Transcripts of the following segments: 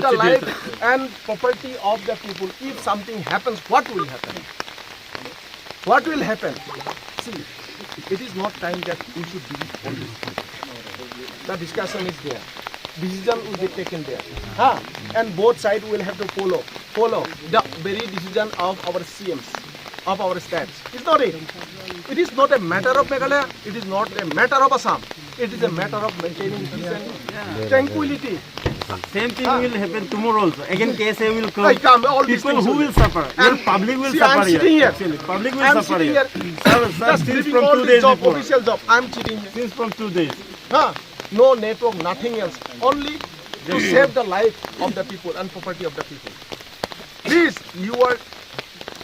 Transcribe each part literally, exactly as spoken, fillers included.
the life and property of the people. If something happens, what will happen? What will happen? See, it is not time that we should do all this thing. The discussion is there. Decision will be taken there. Huh? And both sides will have to follow, follow the very decision of our C Ms, of our states. Is not it? It is not a matter of Meghalaya. It is not a matter of Assam. It is a matter of maintaining peace and tranquility. Same thing will happen tomorrow also. Again, K S A will come. I come, all these People things who will will suffer? And Even public will see, suffer I'm sitting here. Actually, public will I'm suffer sitting here. Sir, sir, Just since leaving from all two this days job, before. Official job. I'm sitting here. Since from two days. Huh? No network, nothing else. Only to save the life of the people and property of the people. Please, you are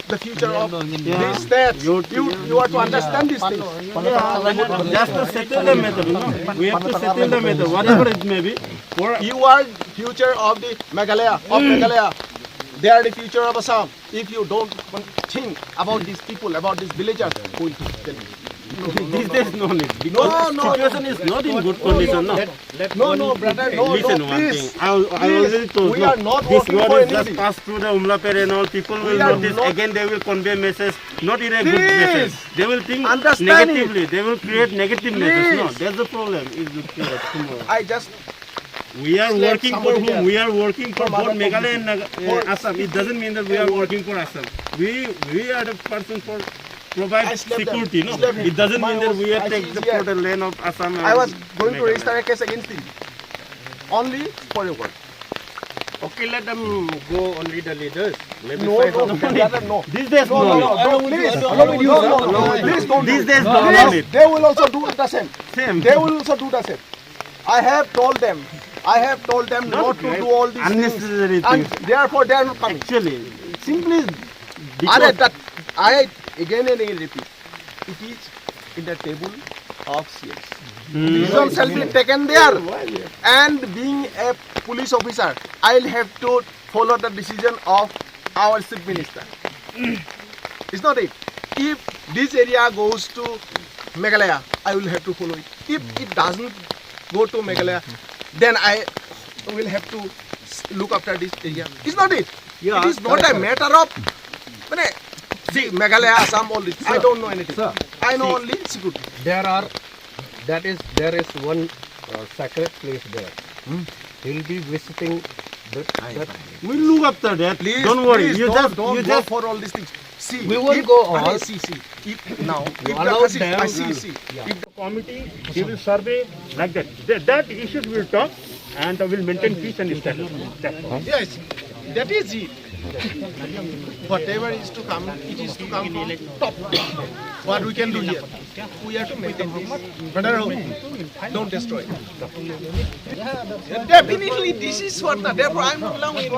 the future of Yeah. these states. You, you, you are to understand these things. Yeah. Just to settle the matter, you know. We have to settle the matter, whatever it may be. For You are future of the Meghalaya, of Meghalaya. They are the future of Assam. If you don't think about these people, about these villagers, who will tell you? These days, no need. Because No, no, situation is not in good condition, no. No, no, brother, no, Listen no, one please. thing. I, I Please, already told we you, are not this working road for is just anything. passed through the Umlapet and all. People We will are notice. not Again, they will convey message, not in a good Please. message. They will think Understand it. negatively. They will create negative message. No, Please. that's the problem. Is the tomorrow. I just We are Slap working for somebody whom? there. We are working for For both other Meghalaya and Naga- uh, Assam. It doesn't mean that we are working for Assam. We we are the person for provide I slap them. security. No, Slap him. It doesn't My mean that we are take the land of Assam. I was going to register a case against him. Only for your word. Okay, let them go. Only the leaders. Maybe No, five no, of them. Brother, no. These days, No, no, no, no, no, please. No, no, no, no, please don't do These it. days, no, no, Please, no. they will also do the same. Same. They will also do the same. I have told them. I have told them Not not to do all these things. Unnecessary And things. therefore they are not coming. Actually, simply Are because that I again and again repeat. It is in the table of C Ms. Hmm. Decision shall be taken there. And being a police officer, I'll have to follow the decision of our chief minister. It's not it. If this area goes to Meghalaya, I will have to follow it. If it doesn't go to Meghalaya, then I will have to s- look after this area. It's not it. Yeah, It is not a correct, correct. matter of, মানে, see, Meghalaya, Assam, all this. I Sir, don't know anything. sir, I know see, only security. There are, that is, there is one uh, sacred place there. Hmm? He'll be visiting that. that We'll look after that. Please, Don't worry. please You don't, just, don't you go just for all these things. See, We won't if, go all. Arey, see, see. If, now, if the allow Khasi, them. I see, see. Yeah. If the committee, they will survey like that. That, that issues will talk and will maintain peace and stability. That's all. Yes, that is it. Whatever is to come, it is to come from top. What we can do here? We have to maintain peace. Brother, don't destroy. Definitely, this is what now. Therefore, I'm not allowing. No,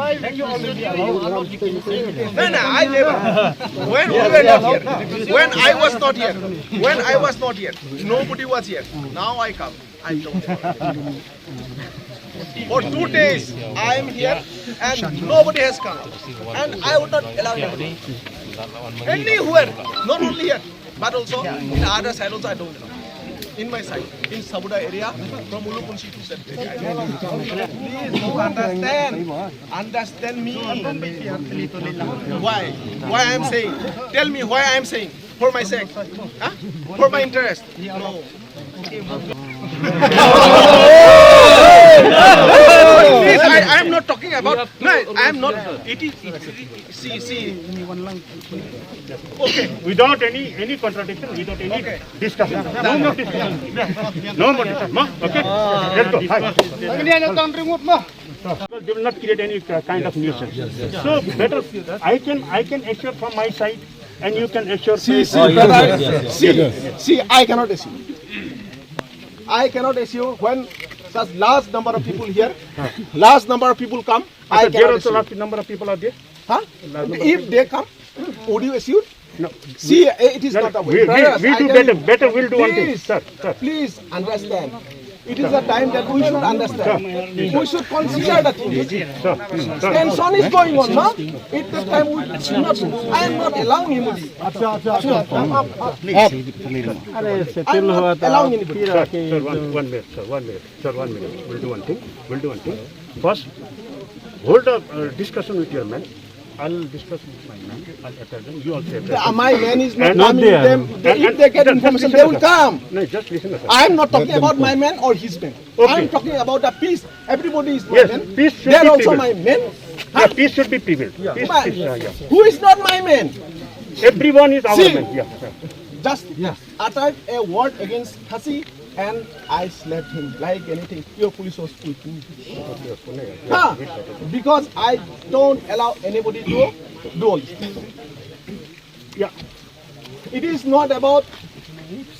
no, I never. When we were not here, when I was not here, when I was not here, nobody was here. Now I come. I don't. For two days, I am here and nobody has come. And I would not allow anybody. Anywhere, not only here, but also in other side also I don't allow. In my side, in Sabuda area, from Ulupunshi to Sette. Please do understand. Understand me. Why? Why I am saying? Tell me why I am saying. For my sake. Huh? For my interest. No. Please, I, I am not talking about. No, I am not. It is. It is see, see. Okay. Without any any contradiction, without any Okay. discussion. No more discussion. No more discussion. Ma? Okay. Let's go. Hi. They will not create any uh, kind of nuisance. So better, I can I can assure from my side, and you can assure. See, see, brother, see, see, I cannot assure. I cannot assure when such large number of people here, large number of people come. I There cannot also assure. large number of people are there. Huh? If they come, would you assure? No. See, it is No, not a we, way. we, Brothers, we I do tell better, you, better, we'll do one thing, please, sir, sir. please understand. It is a time that we should understand. We should consider the thing. Sir, sir. Tension is going on, no? It is time we should not. I am not allowing anybody. Acha, acha, acha. Up, up, up. Please. Arey, I'm settle not hua tha, allowing anybody. Sir, sir, one, one minute, sir, one minute, sir, one minute. We'll do one thing. We'll do one thing. First, hold a uh, discussion with your man. I'll discuss with my man. I'll attack them. You also attack The, them. my man is not And coming with them. They, And, if and, they get and, information, listen, they will sir. come. No, just listen, sir. I am not talking about my man or his man. Okay. I am talking about the peace. Everybody is my Yes, man. peace should They are be also prevailed. my man. Yeah, Huh? peace should be prevailed. Peace, My- peace, yeah, yeah. Who is not my man? Everyone is our See, man. Yeah, yeah. just Yes. uttered a word against Khasi. And I slapped him like anything. Your police was with me. Huh? Because I don't allow anybody to do all this. Yeah. It is not about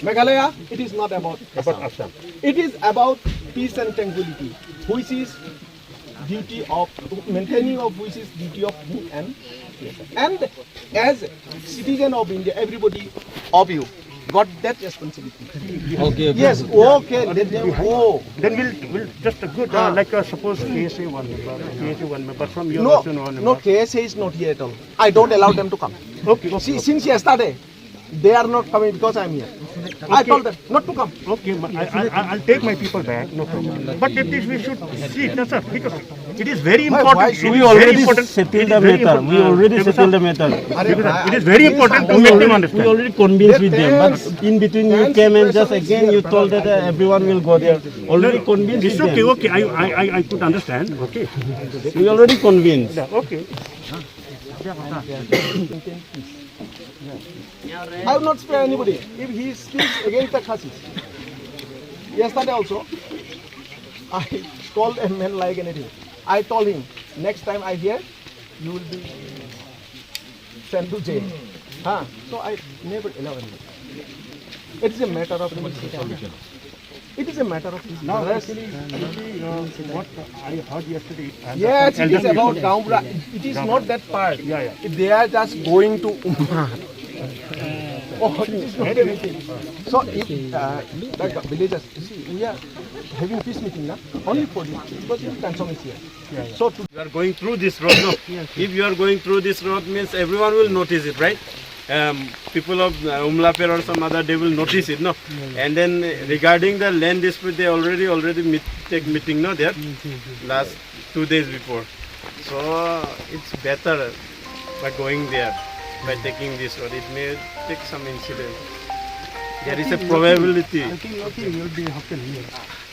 Meghalaya. It is not about Assam. It is about peace and tranquility, which is duty of maintaining of which is duty of me and and as citizen of India, everybody of you got that responsibility. Okay, yes, okay, let them go. Then we'll, we'll just a good, uh, like, uh, suppose K S A one member, K S A one member from your No, also one no, member. K S A is not here at all. I don't allow them to come. Okay, okay, See, okay. Since yesterday, they are not coming because I am here. I Okay. told them not to come. Okay, but I, I, I- I'll take my people back, no problem. But at least we should see, no, sir, because it is very My important. It is We very already important. Settled It is the very matter. important. We Uh, already Dev sir, settled the matter. Dev sir, it is very important to We make them already, we understand. already convinced with them, but in between you came and just again you told that uh, everyone will go there. Already convinced It's with okay, them. Okay. I, I, I, I could understand. Okay. We already convinced. Yeah, okay. I will not spare anybody if he speaks against the Khasis. Yesterday also, I called a man like anything. I told him, next time I hear, you will be sent to jail. Huh? So I never allow anybody. It is a matter of It is a matter of Now, actually, actually, uh, what I heard yesterday, uh, Yes, it is about Gaonbura. It is not that part. Yeah, yeah. They are just going to Ummat. Oh, it is not anything. So if uh, the villagers, you see, we are having peace meeting now, only for this, because you can some is here. Yeah, yeah. So to You are going through this road, no? Yes, yes. If you are going through this road, means everyone will notice it, right? Um, people of uh, Umlaper or some other, they will notice it, no? Yeah, yeah. And then uh, regarding the land dispute, they already already meet, take meeting, no? There Yes, yes, yes. last two days before. So uh, it's better by going there, by taking this road. It may take some incident. There is a I think probability. Lucky, I think lucky you'll be happen here.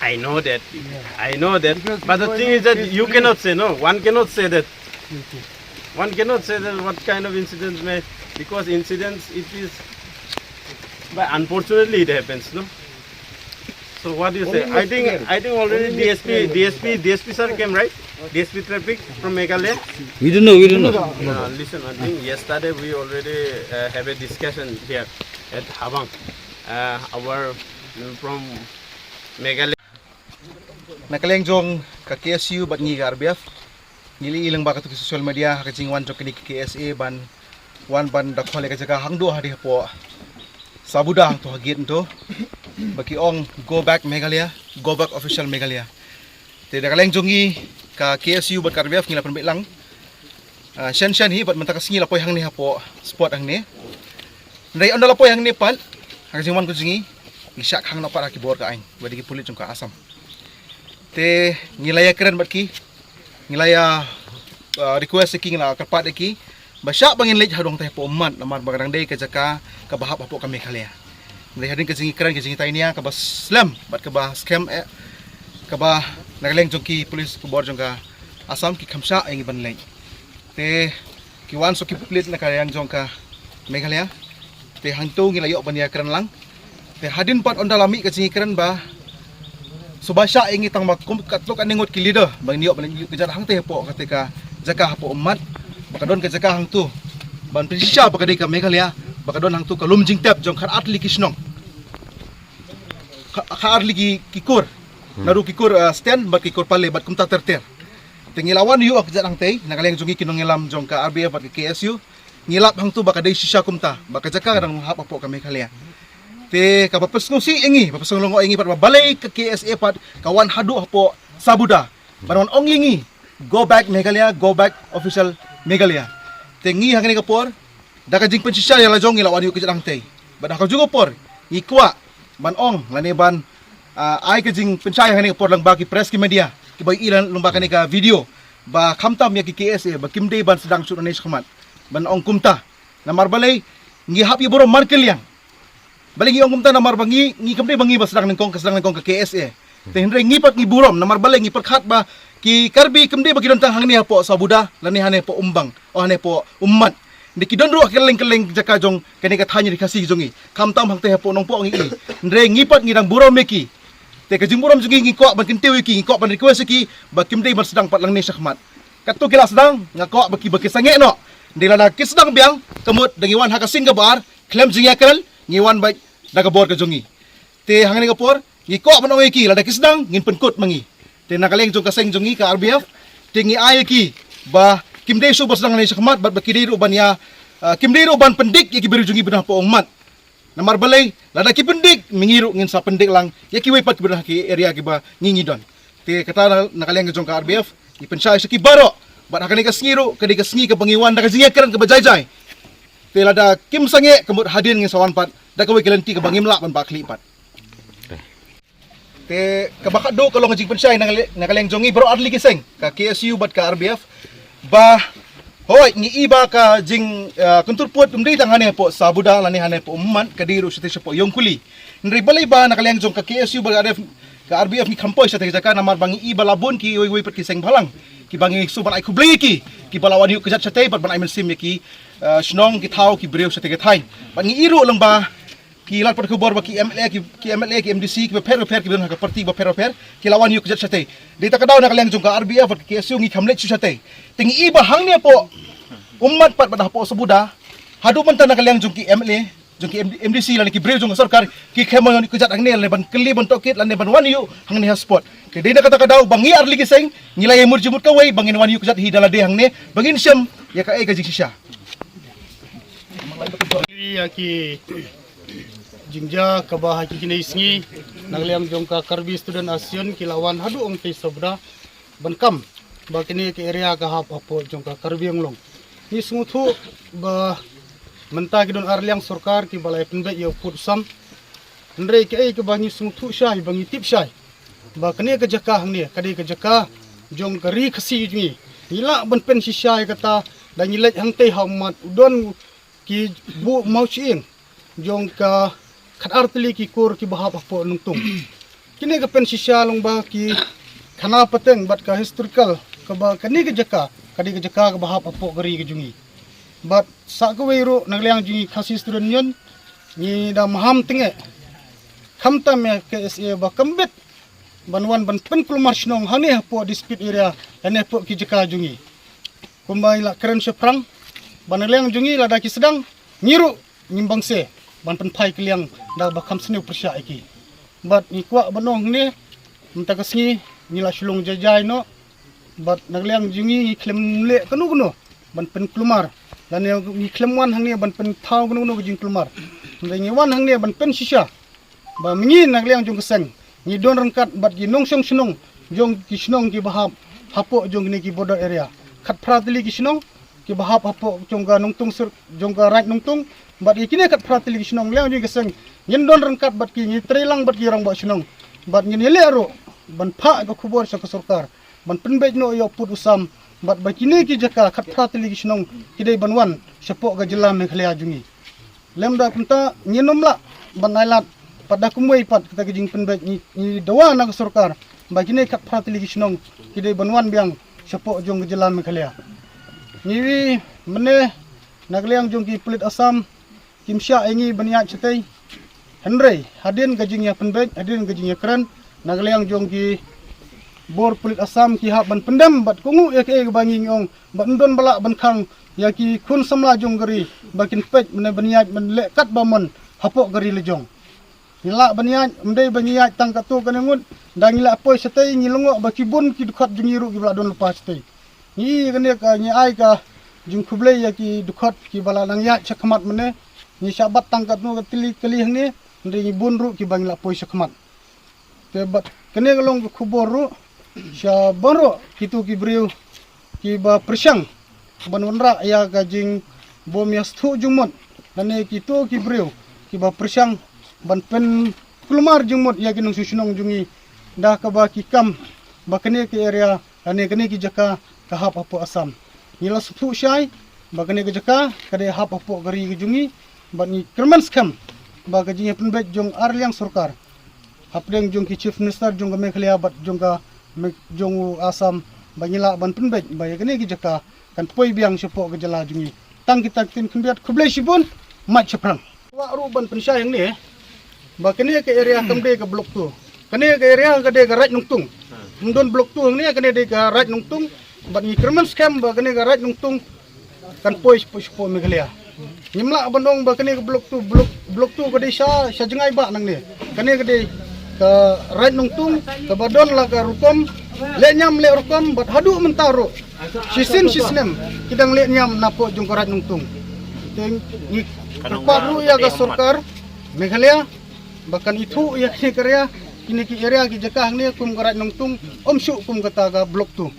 I know that. Yeah. I know that. Because But the people thing is that face you me. Cannot say, no. One cannot say that. Okay. One cannot say that what kind of incidents may, because incidents it is. But unfortunately, it happens, no. So what do you say? Only I think yesterday. I think already Only D S P yesterday. D S P D S P sir came, right? D S P traffic from Meghalaya. We don't know. We don't know. Uh, listen, I think yesterday we already uh, have a discussion here at Habang. Uh, our from Meghalaya. Na ka liang jong ka K S U bad ngi ka R B F, ngi la ïohi lyngba katto ki social media ha ka jingwan jong kane ka K S A ban wan ban da khol ïa ka jaka hangto hadien hapoh Sabuda hangto ha gate hangto ba ki ong go back Meghalaya, go back official Meghalaya. Te da ka liang jong ngi ka K S U bad ka R B F ngi la pynbeit lang. Ah, shen shen hi bad mynta ka sngi la poi hangne hapoh spot hangne. Hynrei ynda la poi hangne pat ha ka jingwan ka jong ngi, ngi shah khang noh pat ha ki bor ka aiñ bad ki pulit jong ka Assam. Te ngi la ïakren bad ki, ngi la ïa, ah, request ïa ki, ngi la kyrpad ïa ki ba shah ba ngin leit haduh tang hapoh Ummat namar ba ka dang dei ka jaka kaba hap hapoh ka Meghalaya. Hynrei hadien ka jingïakren ka jingïatainia kaba slem bad kaba skhem eh kaba na ka liang jong ki pulit ki bor jong ka Assam ki kham shah ïa ngi ban leit. Te ki wan sha ki pulit na ka liang jong ka Meghalaya. Te hangto ngi la ïoh ban ïakren lang. Te hadien pat ynda la mih ka jingïakren ba shu ba shah ïa ngi tang ba kum katto katne ngut ki leader ba ngin ïoh ban ïoh ka jaka hangto hapoh kata ka jaka hapoh Ummat ba ka don ka jaka hangto ban pynshisha ba ka dei ka Meghalaya ba ka don hangto ka lum jingtep jong khatar tylli ki shnong. Kha-, khatar tylli ki, ki kur. Hmm. Naduh ki kur, ah, Stan bad ki kur Pale bad kumta ter ter. Te ngi la wan ïoh ka jaka hangtei na ka liang jong ngi ki nongïalam jong ka R B F bad ka K S U. Ngi lap hangto ba ka dei shisha kumta ba ka jaka ka dang hap hapoh ka Meghalaya. Te kaba pynsngewsih ïa ngi, ba pynsngew lyngngoh ïa ngi pat ba balei ka K S A pat ka wan haduh hapoh Sabuda ban wan ong ïa ngi go back Meghalaya, go back official Meghalaya. Te ngi ha kane ka por da ka jingpynshisha ïa la jong ngi la wan ïoh ka jaka hangtei. Bad ha kajuh ka por ngi kwah ban ong lane ban, ah, ai ka jingpynshai ha kane ka por lyngba ki press ki media kiba ïohi lyngba kane ka video ba khamtam ïa ki K S A ba kim dei ban sdang shuh nangne shakhmat ban ong kumta. Namar balei ngi hap ïa burom markylliang. Balei ngi ong kumta namar ba ngi, ngi kam dei ba ngi ba sdang nyngkong, ka sdang nyngkong ka K S A. Te hynrei ngi pat ngi burom namar balei ngi pyrkhat ba ki Karbi kam dei ba ki don tang hangne hapoh Sabuda lane hangne hapoh Umbang, oh, hangne hapoh Ummat. Nda ki don ruh ha kylleng kylleng jaka jong kane ka thaiñ ri Khasi jong ngi. Khamtam hangtei hapoh Nongpoh ngi i. Hynrei ngi pat ngi dang burom ïa ki. Te ka jingburom jong ngi ngi kwah ban kyntiew ïa ki, ngi kwah ban request ïa ki ba kim dei ban sdang pat lang ne shakhmat. Katto ki la sdang, nga kwah ba ki ba ki sangeh noh. Hynrei lada ki sdang biang, ka mut da ngi wan ha ka sien kaba ar, khlem jingïakren, ngi wan bad da ka bor ka jong ngi. Te hangne ka por ngi kwah ban ong ïa ki, lada ki sdang ngin pynkut ma ngi. Te na ka liang jong ka seng jong ngi ka R B F, te ngi ai ïa ki ba kim dei shuh ba sdang ne shakhmat, bad ba ki dei ruh ban ïa, ah, kim dei ruh ban pyndik ïa ki briew jong ngi ba don hapoh ummat. Namar balei, lada ki pyndik, ma ngi ruh ngin sa pyndik lang ïa kiwei pat ki ba don ha ki area kiba ngi ngi don. Te kata na, na ka liang jong ka R B F ngi pynshai sha ki baroh. Bad ha kane ka sngi ruh ka dei ka sngi kaba ngi wan da ka jingïakren kaba jai jai. Te lada kim sangeh, ka mut hadien ngin sa wan pat da kawei ka lynti kaba ngim lah ban bah khlieh pat. Te kaba khatduh ka long ka jingpynshai na ka liang jong ngi baroh artylli ki seng, ka K S U bad ka R B F, ba hooid ngi i ba ka jing, ah, kyntur pud ym dei tang hane hapoh Sabuda lane hane hapoh Ummat, ka dei ruh shatei shapoh Ïongkuli. Hynrei balei ba na ka liang jong ka K S U bad ka R B F, ka R B F ngi kham poi shatei ka jaka, namar ba ngi i ba la bun kiwei kiwei pat ki seng bhalang kiba ngi shu ban ai khublei ïa ki, kiba la wan ïuh kjat shatei bad ban ai mynsiem ïa ki, ah, shnong, ki thaw, ki briew shatei ka thaiñ. Bad ngi i ruh lang ba ki lad pat khubor ba ki M L A, ki, ki M L A, ki M D C kiba pher bapher, kiba don ha ka party bapher bapher, ki la wan ïuh kjat shatei. Dei ta ka daw na ka liang jong ka R B F bad ka K S U ngi kham leit shuh shatei. Te ngi i ba hangne hapoh Ummat pat bad hapoh Sabuda, haduh mynta na ka liang jong ki M L A, jong ki M D C lane ki briew jong ka sorkar, ki khlem wan ïuh kjat hangne lane ban kylli ban tohkit lane ban wan ïuh hangne ha spot. Te dei na kata ka daw ba ngi artylli ki seng ngi la ïamut jingmut kawei ba ngin wan ïuh kjat hi da lade hangne ba ngin shem ïa kaei ka jingshisha. Ïa ki jingjia kaba ha ki kine ki sngi na ka liang jong ka Karbi Student Association ki la wan haduh ong ki Sabuda ban kam ba kine ki area ka hap hapoh jong ka Karbi Anglong. Ngi sngewthuh ba mynta ki don ar liang sorkar kiba la ïa pynbeit ïa u pud u sam. Hynrei kaei kaba ngi sngewthuh shai ba ngi tip shai ba kane ka jaka hangne ka dei ka jaka jong ka ri Khasi jong ngi. Ngi lah ban pynshisha ïa kata da ngi leit hangtei ha Ummat, u don ki buh mawshyieng jong ka khatar tylli ki kur kiba hap hapoh Nongtung. Kine ka pynshisha long ba ki khana pateng bad ka historical kaba kane ka jaka ka dei ka jaka kaba hap hapoh ka ri ka jong ngi. Bad sa kawei ruh na ka liang jong ngi Khasi Student Union ngi da maham tyngeh khamtam ïa ka K S A ba kam bit ban wan ban pynkulmar shnong hangne hapoh dispute area lane hapoh ki jaka jong ngi. Kumba ngi la kren shaphrang ba na ka liang jong ngi lada ki sdang, ngi ruh ngim bang se ban pynphai kylliang da ba kham sniew pyrshah ïa ki. Bad ngi kwah ban ong hangne mynta ka sngi ngi la shu long jai jai noh. Bad na ka liang jong ngi ngi khlem leh kano kano ban pynkulmar lane ngi khlem wan hangne ban pynthaw kano kano ka jingkulmar. Hynrei ngi wan hangne ban pynshisha ba ma ngi na ka liang jong ka seng ngi don ryngkat bad ki nongshong shnong jong ki shnong kiba hap hapoh jong kine ki border area. Khatphra tylli ki shnong kiba hap hapoh jong ka Nongtung sir, jong ka Raid Nongtung, bad ïa kine khatphra tylli ki shnong liang jong ka seng ngin don ryngkat bad ki, ngi trei lang bad ki rangbah shnong. Bad ngin ïaleh ruh ban phah ka khubor sha ka sorkar ban pynbeit noh ïa u pud u sam bad ba kine ki jaka khatphra tylli ki shnong ki dei ban wan shapoh ka jylla Meghalaya jong ngi. Lymda kumta ngin ym lah ban ailad pat da kumwei pat kata ka jingpynbeit. Ngi, ngi dawa na ka sorkar ba kine khatphra tylli ki shnong ki dei ban wan biang shapoh jong ka jylla Meghalaya. Ngi ïohi mynne na ka liang jong ki pulit Assam kim shah ïa ngi ban ïaid shatei. Hynrei hadien ka jingïapynbeit, hadien ka jingïakren na ka liang jong ki bor pulit Assam ki hap ban pyndem bad kohnguh ïa kaei kaba ngi ngi ong bad ym don ba lah ban khang ïa ki khun samla jong ka ri ba kin peit mynne ban ïaid ban leh kat ba mon hapoh ka ri la jong. Ngi lah ban ïaid, ym dei ba ngi ïaid tang katto katne ngut, da ngi lah poi shatei ngi lyngngoh ba ki bun ki dkhot jong ngi ruh kiba la don lypa shatei. Ngi ïa kane ka ngi ai ka jingkhublei ïa ki dkhot kiba la nang ïaid shakhmat mynne. Ngi shah bat tang katno ka tylli kali hangne, hynrei ngi bun ruh kiba ngi lah poi shakhmat. Te bad kane ka long ka khubor ruh sha baroh kito ki briew kiba pyrshang ban wanrah ïa ka jingbym ïa sngewthuh jingmut lane kito ki briew kiba pyrshang ban pynkulmar jingmut ïa ki nongshong shnong jong ngi da kaba ki kam ba kane ka area lane kane ki jaka ka hap hapoh Assam. Ngi la sngewthuh shai ba kane ka jaka ka dei hap hapoh ka ri ka jong ngi bad ngi kyrmen skhem ba ka jingïapynbeit jong ar liang sorkar hapdeng jong ki Chief Minister jong ka Meghalaya bad jong ka Me-, jong u Assam ba ngi lah ban pynbeit ba ïa kane ki jaka kan poi biang shapoh ka jylla jong ngi. Tang kita ktien khyndiat, khublei shibun, mait shaphrang. Kwah ruh ban pynshai hangne ba kane ka area kam dei ka Block two. Kane ka area ka dei ka Raid Nongtung. Ym don Block two hangne, kane dei ka Raid Nongtung. Bad ngi kyrmen skhem ba kane ka Raid Nongtung kan poi shapoh shapoh Meghalaya. Ngim lah ban ong ba kane ka Block two, Block, Block two ka dei sha, sha jngai bah nangne. Kane ka dei ka Raid Nongtung kaba don la ka rukom leh niam leh rukom, bad haduh mynta ruh shisien shisnem ki dang leh niam napoh jong ka Raid Nongtung. Te ngi kyrpad ruh ïa ka sorkar Meghalaya ba kan ithuh ïa kine ki area, kine ki area ki jaka hangne kum ka Raid Nongtung, ym shuh kum kata ka Block two.